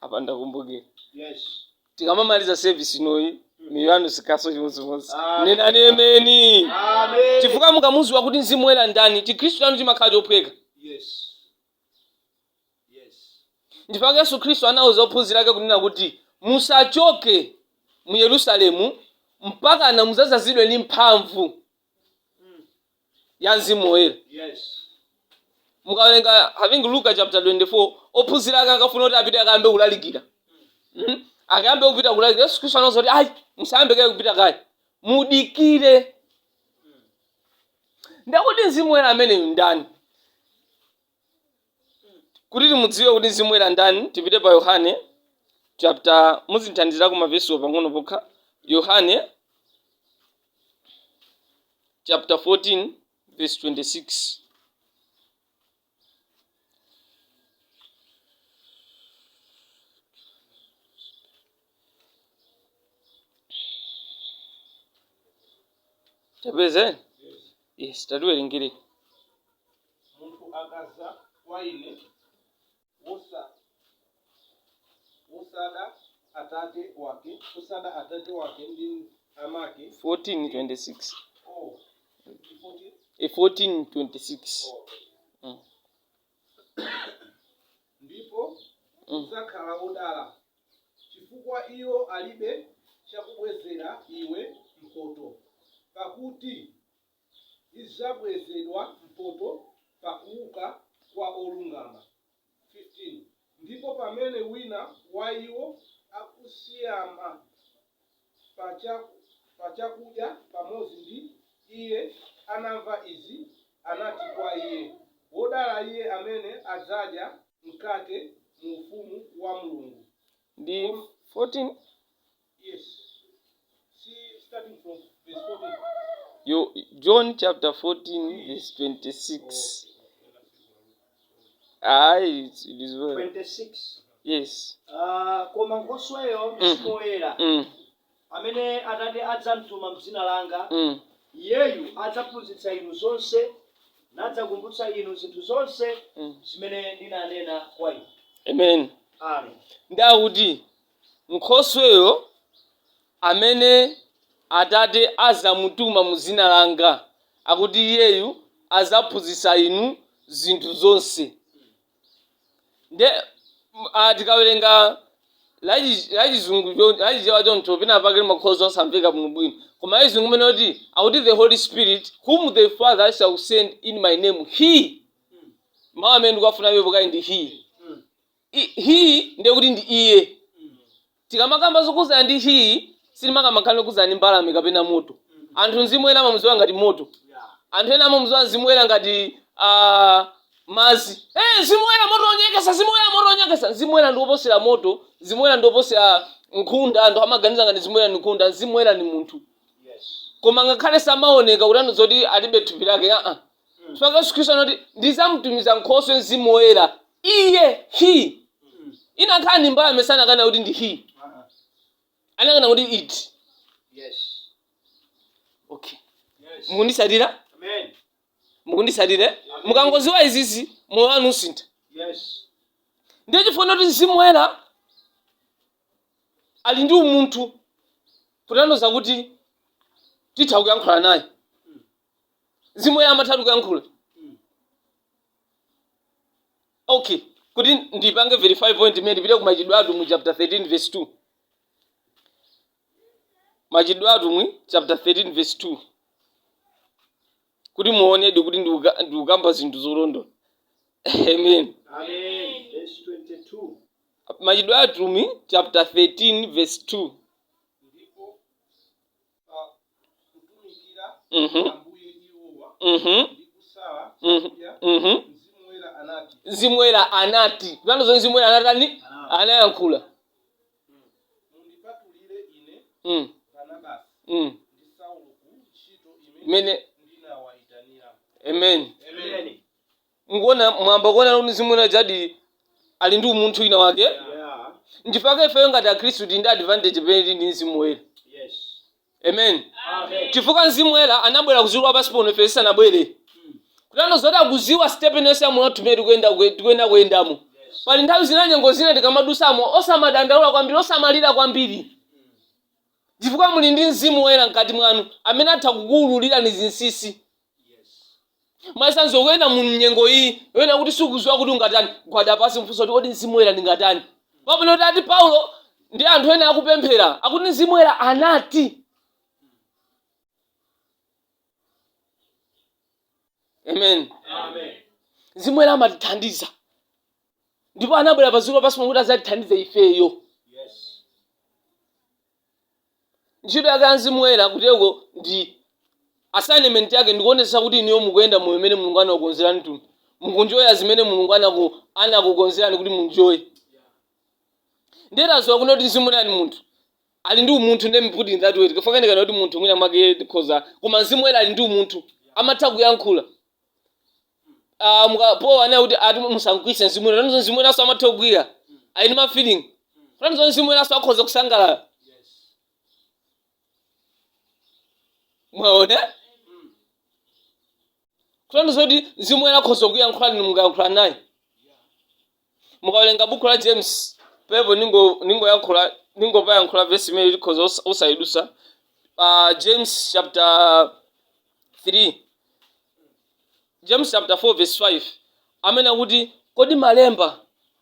Apa ndakumbukira. Yes. Tikamamaliza service inoyi, miyoyo yanu sikhaso chimodzimodzi. Amen. Nenani ameni. Amen. Chifukwa mukamuziwa kuti Mzimu Woyera ndani, Chikhristu chanu chimakhala chophweka. Yes. Ndipake Yesu Khristu anauza ophunzira ake kunena kuti musachoke mu Yerusalemu mpakana mudzadzazidwe ndi mphamvu ya Mzimu Woyera. Mukawerenga, I think, Luka chapter 24, ophunzira ake akafuna kuti apite akayambe kulalikira, Akayambe kupita kulalikira, Yesu Khristu anauza kuti ayi, musayambe kaye kupita kaye, mudikire. Ndakuti Mzimu Woyera ameneyu ndani? Kuti timudziwe kuti Mzimu Woyera ndani, tipite pa Yohane chapter, muzithandizirako mavesiwo pang'ono pokha, Yohane chapter 14 verse 26. Tapeze? Yes, tatiwerengere. Munthu akadza kwa ine wosada atate wake ndi amake. 14:26. Oh, ndi 14? 14:26. Oh. Ndipo udzakhala wodala, chifukwa iwo alibe chakubwezera iwe mphotho, pakuti idzabwezedwa mphotho pakuuka kwa olungama. 15 Ndipo pamene wina wa iwo akusiyama pachakudya pamodzi ndi iye anamva izi, anati kwa iye, "Wodala iye amene adzadya mkate mu ufumu wa Mulungu." Ndi 14? Yes, see, starting from verse 14. John chapter 14 verse 26. Ayi, it is well. 26. Yes. Ah, koma Nkhosweyo, Mzimu Woyera, amene Atate adzamtuma m'dzina langa, iyeyu adzaphunzitsa inu zonse, nadzakumbutsa inu zinthu zonse zimene ndinanena kwa inu. Amen. Amen. Ndakuti Nkhosweyo amene Atate azamutuma mu dzina langa, akuti iyeyu azaphunzitsa inu zinthu zonse. Nde tikawerenga lachizungu, lachichewa choncho, pena pake limakhoza osamveka bwinobwino, koma lachizungu mene kuti akuti, "The Holy Spirit whom the Father shall send in my name, he." Mawu amene ndikuwafuna pepo kayi ndi "he". He ndiye kuti ndi iye. Tikamakamba zokhudzana ndi "he", sitimakamba nkhani yokhudzana ndi mbalame kapena moto. Anthu Mzimu Woyera amamudziwa ngati moto. Anthu ena amamudziwa Mzimu Woyera ngati madzi. Mzimu Woyera moto wonyekesa, Mzimu Woyera moto wonyekesa. Mzimu Woyera ndi woposera moto, Mzimu Woyera ndi woposera nkhunda. Anthu amaganiza ngati Mzimu Woyera ndi nkhunda. Mzimu Woyera ndi munthu. Koma ngakhale samaoneka, kutanthauza kuti alibe thupi lake, aa. Chifukwa Yesu Khristu anati, "Ndidzamutumiza Nkhoswe, Mzimu Woyera, iye." He inakhala ndi mbalame, sanakana kuti ndi "he", anakana kuti "it". Okay. Mukundisatira? Amen. Mukundisatira? Mukangoziwa izizi, moyo wanu usintha. Ndiye chifukwa kuti Mzimu Woyera ali ndi umunthu, kutanthauza kuti titha kuyankhula naye. Mzimu Woyera amatha kuyankhula. Okay, kuti ndipange verify point imene, ndipite ku Machitidwe Atumwi chapter 13 verse 2. Machitidwe Atumwi chapter 13 verse 2, kuti muonedi kuti ndikukamba zinthu zolondola. Amen. Amen. Verse 22. Machitidwe Atumwi chapter 13 verse 2. Ndipo pa kutumikira Ambuye iwowa ndi kusala chakudya, Mzimu Woyera anati, Mzimu Woyera anati, kutanthauza Mzimu Woyera anatani? Anayankhula. "Mundipatulire ine Barnabasi ndi Saulo ku ntchito imene imene ndinawayitanira." Amen. Amen. Mukuona, mwamba kuona kuti Mzimu Woyera jadi ali ndi umunthu wina wake. Nchifukwa ifeyo ngati Akhristu tili ndi advantage pamene tili ndi Mzimu Woyera. Amen. Amen. Chifukwa Mzimu Woyera anabwera kudziko lapansi pano ife tisanabwere, kutanthauza kuti akuziwa step inonse ya moyo wathu imene tikuyenda kuyendamo. Pali nthawi zina, nyengo zina tikamadusamo, osamadandaula kwambiri, osamalira kwambiri, chifukwa muli ndi Mzimu Woyera mkati mwanu amene atha kukuwululirani zinsinsi. Mwachitsanzo, kuyenda mu nyengo iyi yoyena kuti sikuziwa kuti ungatani, gwada pasi, mfunso kuti, "Kodi Mzimu Woyera ndingatani?" Pamene kuti ati Paulo ndi anthu ena akupemphera, akuti Mzimu Woyera anati. Amen. Amen. Mzimu Woyera amatithandiza, ndipo anabwera pa dziko lapansi kuti adzatithandize ifeyo. Ntchito yake ya Mzimu Woyera kuteko ndi assignment yake ndikuonetsa kuti inuyo mukuyenda moyo umene Mulungu anakukonzerani tuno, mukunjoya zimene Mulungu anakukonzerani kuti munjoye. Ndiye tadziwa kuno kuti Mzimu Woyera ni munthu, ali ndi umunthu. Let me put it in that way. Tikafakandikana kuti munthu mwina mwake tikhoza, koma Mzimu Woyera ali ndi umunthu, amatha kuyankhula. Paul anena kuti ati musamkwiyitse Mzimu Woyera. Tanzo Mzimu Woyeranso amatha kukwiya, ali ndi ma feeling. Tanzo Mzimu Woyeranso akhoza kusangalala. Mwaona, kutanthauza kuti Mzimu Woyera akhoza kuyankhula mukayankhula naye. Mukawerenga buku la James pepo, ningoyankhula, ningopayankhula vesi imene tikhoza usayidusa. James chapter 3, James chapter 4 verse 5, amene akuti, "Kodi malemba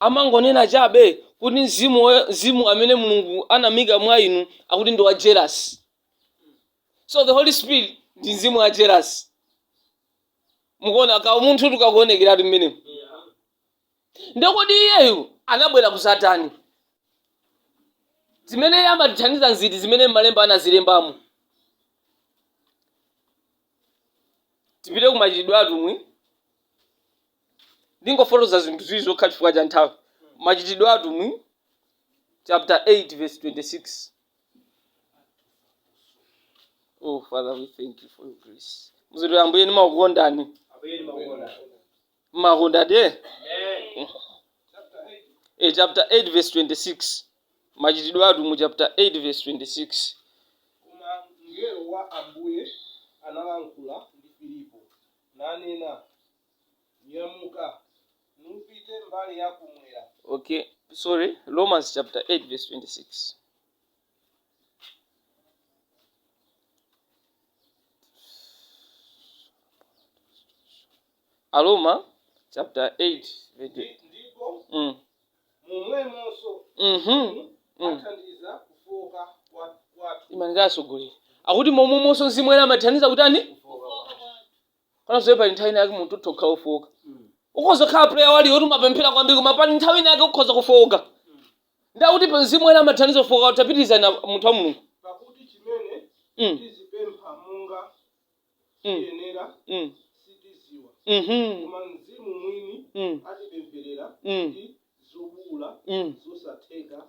amangonena chabe kuti mzimu amene Mulungu anamika mwa inu akuti ndi wa jealous?" So the Holy Spirit ndi mzimu wa jealous. Mukuona ka munthu tukakuonekeratu mmenemo. Ndekodi iyeyu anabwera kuzatani? Zimene iye amatithandiza nziti zimene malemba anazilembamo? Tipite ku Machitidwe Atumwi. Ndingofotokoza zinthu ziwiri zokha chifukwa cha nthawi. Machitidwe Atumwi chapter 8 verse 26. Oh Father, we thank you for your grace. Muziti, "Ambuye, ndimakukondani." Ambuye, ndimakukonda. Mmakonda de? Amen. Chapter 8. Chapter 8 verse 26. Machitidwe Atumwi chapter 8 verse 26. Koma mngelo wa Ambuye analankhula ndi Filipo, nanena, "Nyamuka, nupite mbali ya kumwera." Okay, sorry, Romans chapter 8 verse 26. Aroma chapter 8 verse Ndipo momwemonso athandiza kufoka kwathu. Imanikasogolera akuti momwemonso Mzimu Woyera amathandiza kutani? Kana zoye pali nthawi inake munthu utha kukhala ofoka. Ukhoza kukhala prayer warrior kuti umapemphera kwambiri, koma pali nthawi inake ukhoza kufoka. Ndakuti pa Mzimu Woyera amathandiza kufoka. Tapitiriza na munthu wa Mulungu. Pakuti chimene tizipempha monga chiyenera sitiziwa, koma Mzimu mwini atipempherera ndi zobuula zosatheka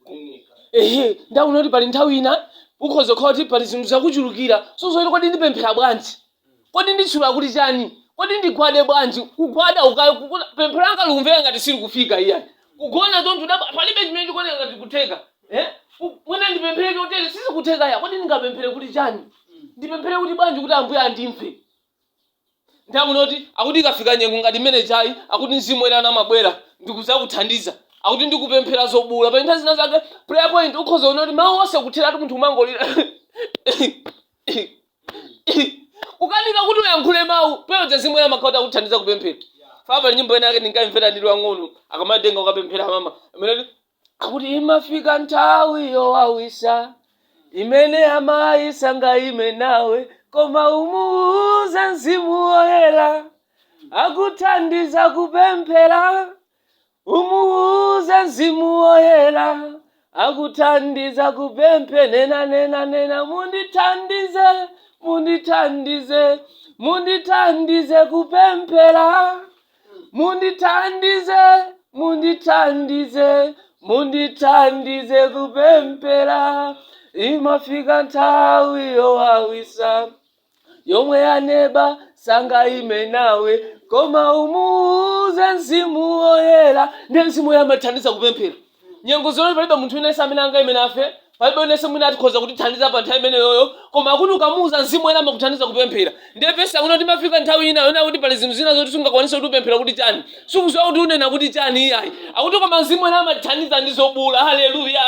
kuneneka. Ehe, ndakuona kuti pali nthawi ina ukhoza kukhala kuti pali zinthu zakuchulukira, suzoiti kodi ndipemphera bwanji, kodi nditchula kuti chani, kodi ndigwade bwanji? Kugwada pemphero langa likumveka ngati silikufika iyani. Kugona choncho palibe chimene chikuoneka ngati kutheka, eh? Mwina ndipemphere chotere, sizikutheka ya. Kodi ndingapemphere kuti chani? Ndipemphere kuti bwanji kuti Ambuye andimve? Ndakuona kuti akuti ikafika nyengo ngati imene chayi, akuti Mzimu Woyera amabwera ndikuzakuthandiza, akuti ndikupemphera zobuula. Pali nthawi zina zake prayer point ukhoza kuona kuti mawu onse kutheratu, munthu umangolira, kukanika kuti uyankhule mawu. Peyodza Mzimu Woyera amakhala kuti akuthandiza kupemphera. Fa pali nyimbo ina yake ndinkamvera ndili wang'ono, akamatenga ukapemphera mama amene akuti, "Imafika nthawi yowawisa imene amayi sangaime nawe, koma umuuze Mzimu Woyera akuthandiza kupemphera. Umuuze Mzimu Woyera akuthandiza kupemphe. Nena, nena, nena, mundithandize, mundithandize, mundithandize kupemphera. Mundithandize, mundithandize, mundithandize kupemphera. Imafika nthawi yowawisa yomwe aneba sangaime nawe, koma umuuze Mzimu Woyera." Ndiye Mzimu Woyera amathandiza kupemphera nyengo zomwe palibe munthu winense amene angaime nafe. Palibe onese mwina atikhoza kutithandiza pa nthawi imeneyoyo, koma akuti ukamuuza Mzimu Woyera amakuthandiza kupemphera. Ndiye vesi akuti timafika nthawi ina yona kuti pali zinthu zina zoti sungakwanise kuti upemphera kuti chani, sukuziwa kuti unena kuti chani iyayi. Akuti koma Mzimu Woyera amatithandiza ndi zobuula. Haleluya!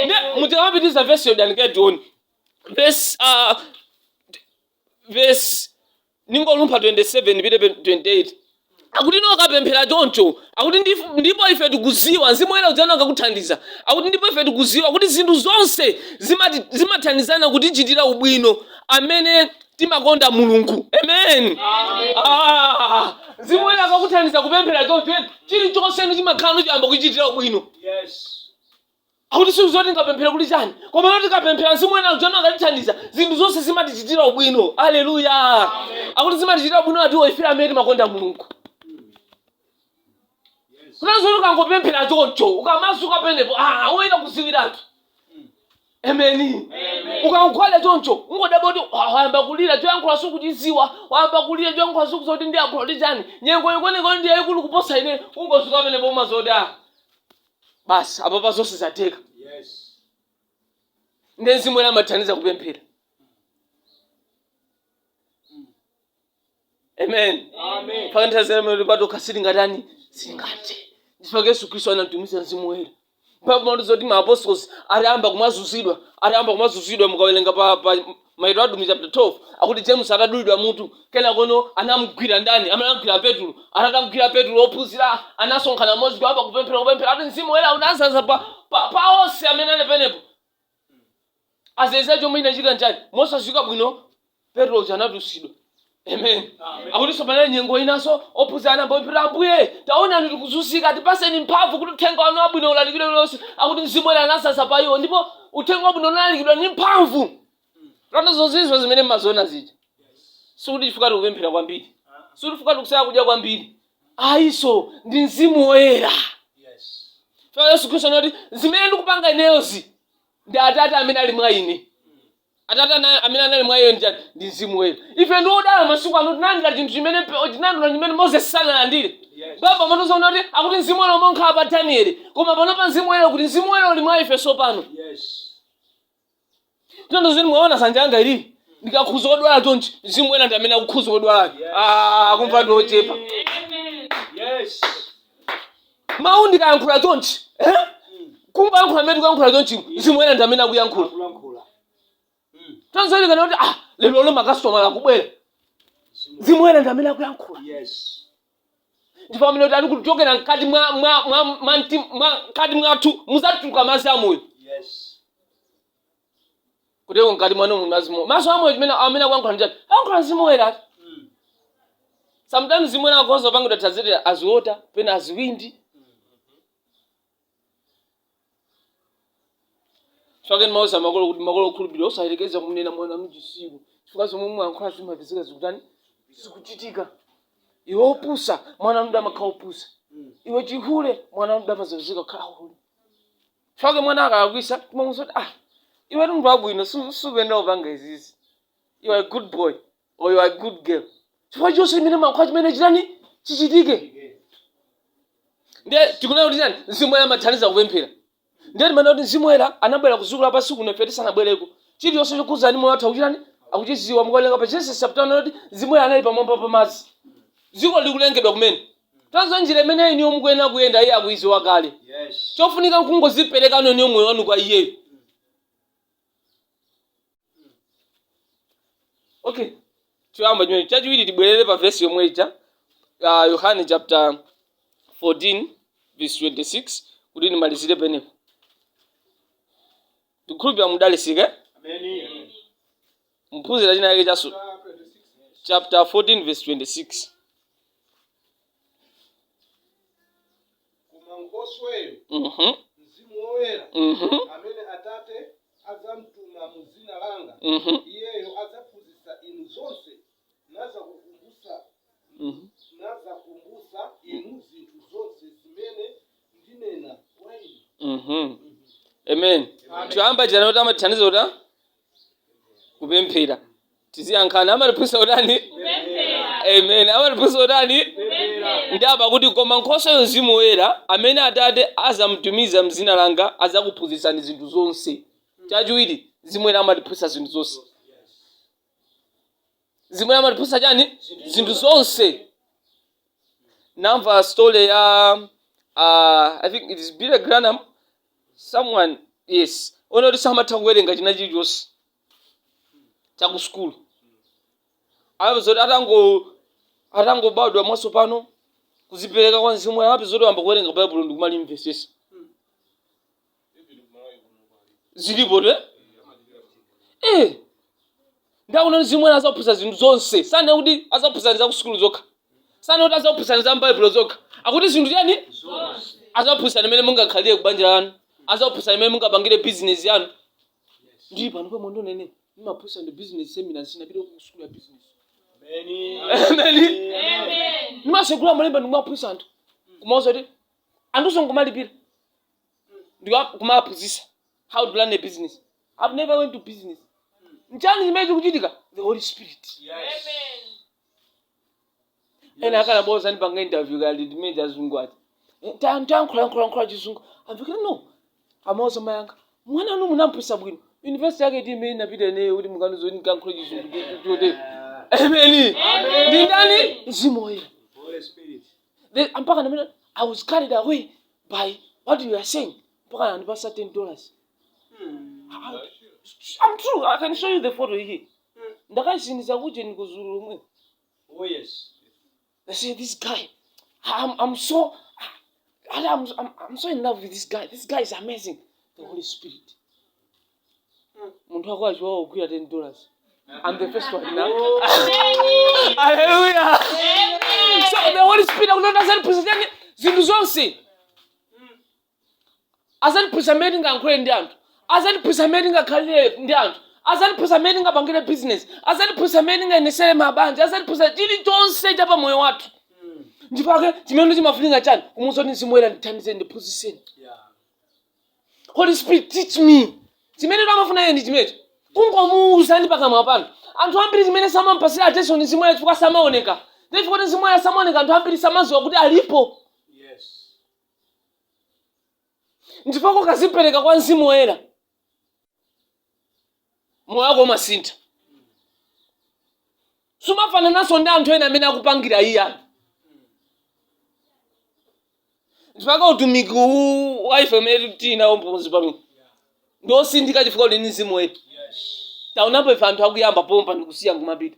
Ndiye mukamapitiriza vesi yodaniketioni verse ningolumpha 27 pite 28, akuti no ukapemphera choncho, akuti ndipo ife tikuziwa Mzimu Woyera udzana akakuthandiza. Akuti ndipo ife tikuziwa kuti zinthu zonse zimathandizana kutichitira ubwino amene timakonda Mulungu. Amen. Ah, Mzimu Woyera akakuthandiza kupemphera choncho, chilichonse chimakhala chiyamba kuchitira ubwino. Akuti sizoti ngapemphera kuti chani, koma lero tikapemphera Mzimu Woyera udzana akatithandiza, zinthu zonse zimatichitira ubwino. Aleluya! Akuti zimatichitira ubwino atiwo ife amene timakonda Mulungu. Kunanso kuti ukangopemphera choncho, ukamasuka penepo, ah, woyera kuziwiratu. Ameni. Ukangogwada choncho, ungodabwa kuti wayamba kulira, choyankhula sukuchiziwa, wayamba kulira, choyankhula sukuziwa kuti ndiyankhula kuti chani, nyengo ikuoneka ndi yayikulu kuposa ine, ungozuka penepo umazoti ah, basi, apapa zonse zatheka. Ndiye Mzimu Woyera amathandiza kupemphera. Amen. Amen. Paka nthawi zina mene patokha sitingatani, sitingathe. Chifukwa Yesu Khristu anatumiza Mzimu Woyera. Mpaka zoti ma apostles atayamba kumazunzidwa, mukawerenga pa Machitidwe Atumwi chapter 12, akuti James atadulidwa mutu, kenakono anamugwira ndani? Anamugwira Petro. Atatamugwira Petro, ophunzira anasonkhana mmodzi kuyamba kupemphera, ati Mzimu Woyera unazaza pa onse amene ali penepo. Azeza chomwe chinachitika nchani? Mosadziwika bwino Petro uja anatulutsidwa. Amen. Akutinso panali nyengo inanso ophunzira anapemphera, "Ambuye, taonani tikuzunzika, tipaseni mphamvu kuti uthenga wanu wabwino ulalikidwe lonse." Akuti Mzimu Woyera anazaza pa iwo, ndipo uthenga wabwino unalalikidwa ndi mphamvu. Lano zozizwa zimene mmaziona zija, sikuti chifukwa tikupemphera kwambiri, sikuti chifukwa tikusala kudya kwambiri ayiso, ndi Mzimu Woyera. Chifukwa Yesu Khristu anati, "Zimene ndikupanga ineyozi ndi Atate amene ali mwa ine." Atate amene anali mwa iye ndi chani? Ndi Mzimu Woyera. Ife ndi odala masiku ano, tinalandira chinthu chimene tinalandira chimene Moses sanalandire. Baba amatiuza kuti akuti Mzimu Woyera umakhala pa Danieli, koma panopa Mzimu Woyera, kuti Mzimu Woyera uli mwa ife tsopano. Tondo zini mwaona sanja yanga ili ndikakhuza odwala chonchi, Mzimu Woyera ndi amene akukhuza odwalayo. Ah, akumva ndi ochepa. Mawu ndikayankhula chonchi, eh? Kungoyankhula amene tikuyankhula chonchi, Mzimu Woyera ndi amene akuyankhula. Akulankhula. Tanzolikana kuti ah, lero lo makasitomala akubwera, Mzimu Woyera ndi amene akuyankhula. Ndipo amene kuti ali kuchokera mkati mwa mwa mwa mwa mtima mwa mkati mwathu muzatuluka madzi amoyo. Kuteko mkati mwanu muli madzi moyo, maso amoyo, chimene amene akuyankhula ndi chani? Akuyankhula Mzimu Woyera. Sometimes Mzimu Woyera akhoza kupangidwa translate as water, pena as wind. Chifukwa ndimauza makolo kuti makolo okhulupirira osayerekeza kumunena mwana mchisiru, chifukwa zomwe muyankhula zimapezeka zikutani? Zikuchitika. Iwe opusa, mwana wanu amakhala opusa. Iwe chihule, mwana wanu amazapezeka kukhala hule. Chifukwa mwana akalakwisa timamuuza kuti, "Ah, iwe ndi munthu wabwino, sukuyenda kupanga izizi, you are a good boy or you are a good girl." Chifukwa chonse chimene muyankhula chimene chitani? Chichitike. Ndiye tikunena kuti chani? Mzimu Woyera amathandiza kupemphera. Ndiye timanena kuti Mzimu Woyera anabwera ku dziko lapansi kuno ife tisanabwereko. Chilichonse chokhudzana ndi moyo wathu akuchitani? Akuchidziwa. Mukawerenga pa Genesis chapter 1 kuti Mzimu Woyera anali pamwamba pa madzi dziko likulengedwa kumene. Tanzo njira imene iniyo mukuyenera kuyenda iye akuidziwa kale. Chofunika nkungozipereka iniyo moyo wanu kwa iyeyo. Okay, choyamba chimene. Chachiwiri, tibwerere pa vesi yomwe ija, Yohane chapter 14 verse 26, kuti ndimalizire penepo. Tikukhulupirira mudalisike. Amen. Mphunzira china yake chaso. Chapter 14 verse 26. Koma Nkhosweyo, Mzimu Woyera, amene Atate adzamtuma mu dzina langa, iyeyo adzaphunzitsa inu zonse, nadzakumbutsa inu zinthu zonse zimene ndinena kwa inu. Amen. Choyamba chana kuti amatithandiza kuti kupemphera. Tiziyankhana, amatiphunzitsa kutani? Amen. Amatiphunzitsa kutani? Ndi apa kuti, koma nkhosweyo, Mzimu Woyera, amene Atate azamtumiza mzina langa, azakuphunzitsani zinthu zonse. Chachiwiri, Mzimu Woyera amatiphunzitsa zinthu zonse. Mzimu Woyera amatiphunzitsa chani? Zinthu zonse. Namva story ya I think it is Billy Graham, someone, yes, one kuti samatha kuwerenga china chilichonse chaku school. Amapeza kuti atangobadwa mwatsopano, kuzipereka kwa Mzimu Woyera, amapeza kuti wamba kuwerenga Baibulo ndikumalimvesesa. Zilipo te ndakuona. Mzimu Woyera azakuphunzitsa zinthu zonse. Sane kuti azakuphunzitsani za ku sukulu zokha, sane kuti azakuphunzitsani za m'Baibulo zokha. Akuti zinthu chani? Azakuphunzitsani mmene mungakhalire ku banja lanu, azakuphunzitsani mmene mungapangire business yanu. Ndi pano pomwe ndonene ndimaphunzitsa ndi business seminar, sinapita ku sukulu ya business. Amen. Ndimasegula malemba ndikumaphunzitsa anthu, kumauza kuti anthuso nkumalipira, ndikumaphunzitsa how to run a business. I've never went to business. Nchani chimene chikuchitika? The Holy Spirit. Ena akanaboza ndipanga interview kali ndimene azungu ati tayankhula chizungu amvikire no amauza mayanga mwana anu munamphunzitsa bwino university yake iti imene inapita ineyo kuti mukanuzo ndikayankhula chizungu chote. Amen. Ndi ndani? Mzimu Woyera. Holy Spirit. Mpaka ndamene I was carried away by what you are saying, mpaka nandipasa $10. I'm true. I can show you the photo here. Ndakayisiniza kuti ndikuzulu lomwe. Oh yes. They say this guy, I'm so I'm so in love with this guy. This guy is amazing. The Holy Spirit. Munthu wako achiwawa kugwira $10. I'm the first one now. Hallelujah. So the Holy Spirit akunena azatiphunzitsa chani? Zinthu zonse. Azatiphunzitsa mmene tingayankhule ndi anthu, azatiphunzitsa mmene tingakhalire ndi anthu, azatiphunzitsa mmene tingapangire business, azatiphunzitsa mmene tingayendesere mabanja, azatiphunzitsa chilichonse cha pamoyo wathu. Ndipake chimene chimafunika chani? Kumuwuza kuti, "Mzimu Woyera, ndithandizeni, ndiphunzitseni." "Holy Spirit, teach me." Chimene amafuna iye ndi chimenecho, kungomuwuza ndi pakamwa panu. Anthu ambiri chimene samampasira attention Mzimu Woyera chifukwa samaoneka. Ndipo kuti Mzimu Woyera samaoneka, anthu ambiri samadziwa kuti alipo. Ndipo ukazipereka kwa Mzimu Woyera, moyo wako umasintha. Sumafanananso ndi anthu ena amene akupangira iyayo. Ndipaka utumiki uwu wa ife umene tinawo mphunzi pano ndiosindika chifukwa uli ndi Mzimu Woyera. Taonapo ife anthu akuyamba pompa ndikusiya nkumapita.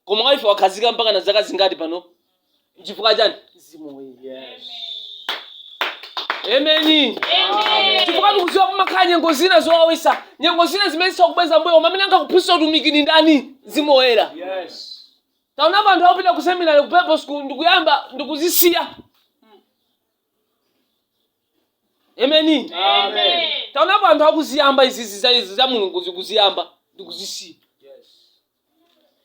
Koma waife wakhazika mpaka na zaka zingati pano? Nchifukwa chani? Mzimu Woyera. Ameni. Chifukwa tikudziwa kumakhala nyengo zina zowawisa, nyengo zina zimene zisakubweza mbuyo, koma amene angakuphunzitsa utumiki ni ndani? Mzimu Woyera. Taonapo anthu akupita ku seminary, ku Bible school, ndikuyamba ndikuzisiya. Ameni. Amen. Taonapo anthu akuziyamba izizi za izi za Mulungu, zikuziyamba ndikuzisiya.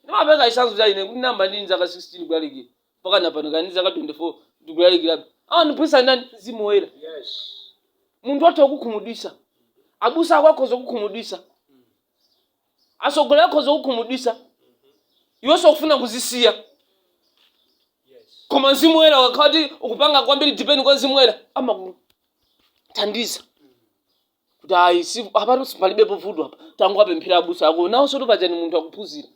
Ndimapeka chitsanzo cha ine kuti namba ndini zaka 16 kulalikira, mpaka napano kani zaka 24 ndikulalikirabe. Awa ndiphunzitsa ndani? Mzimu Woyera. Munthu atha kukhumudwisa, abusa ako akhoza kukhumudwisa, atsogoleri akhoza kukhumudwisa, iwenso ukufuna kuzisiya. Koma Mzimu Woyera ukakhala kuti ukupanga kwambiri depend kwa Mzimu Woyera, amakuthandiza kuti ayi, si apatu, palibepo vuto apa, tangowapemphera abusa ako nawonso tupachani munthu akuphunzira.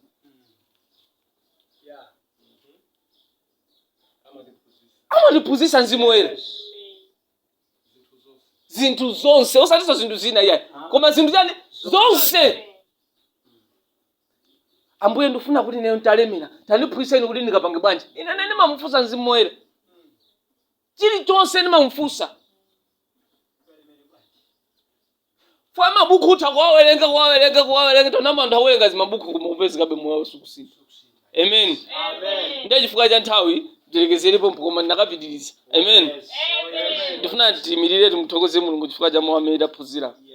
Amatiphunzitsa Mzimu Woyera zinthu zonse, osatinso zinthu zina iyayi, koma zinthu chani? Zonse. "Ambuye, ndifuna kuti ineyo ntalemera, tandiphunzitseni kuti ndikapange bwanji." Ine ine ndimamufunsa Mzimu Woyera chilichonse, ndimamufunsa. Fwa mabuku utha kuwawerenga, kuwawerenga, kuwawerenga. Tonamo anthu akuwerenga zimabuku koma kupezekabe moyo sukusintha. Amen. Amen. Ndiye chifukwa cha nthawi tilekezerepo, koma ndinakapitiriza. Amen. Yes. Amen. Ndifuna tiyimirire, timuthokoze Mulungu chifukwa cha mawu amene taphunzira. Yes.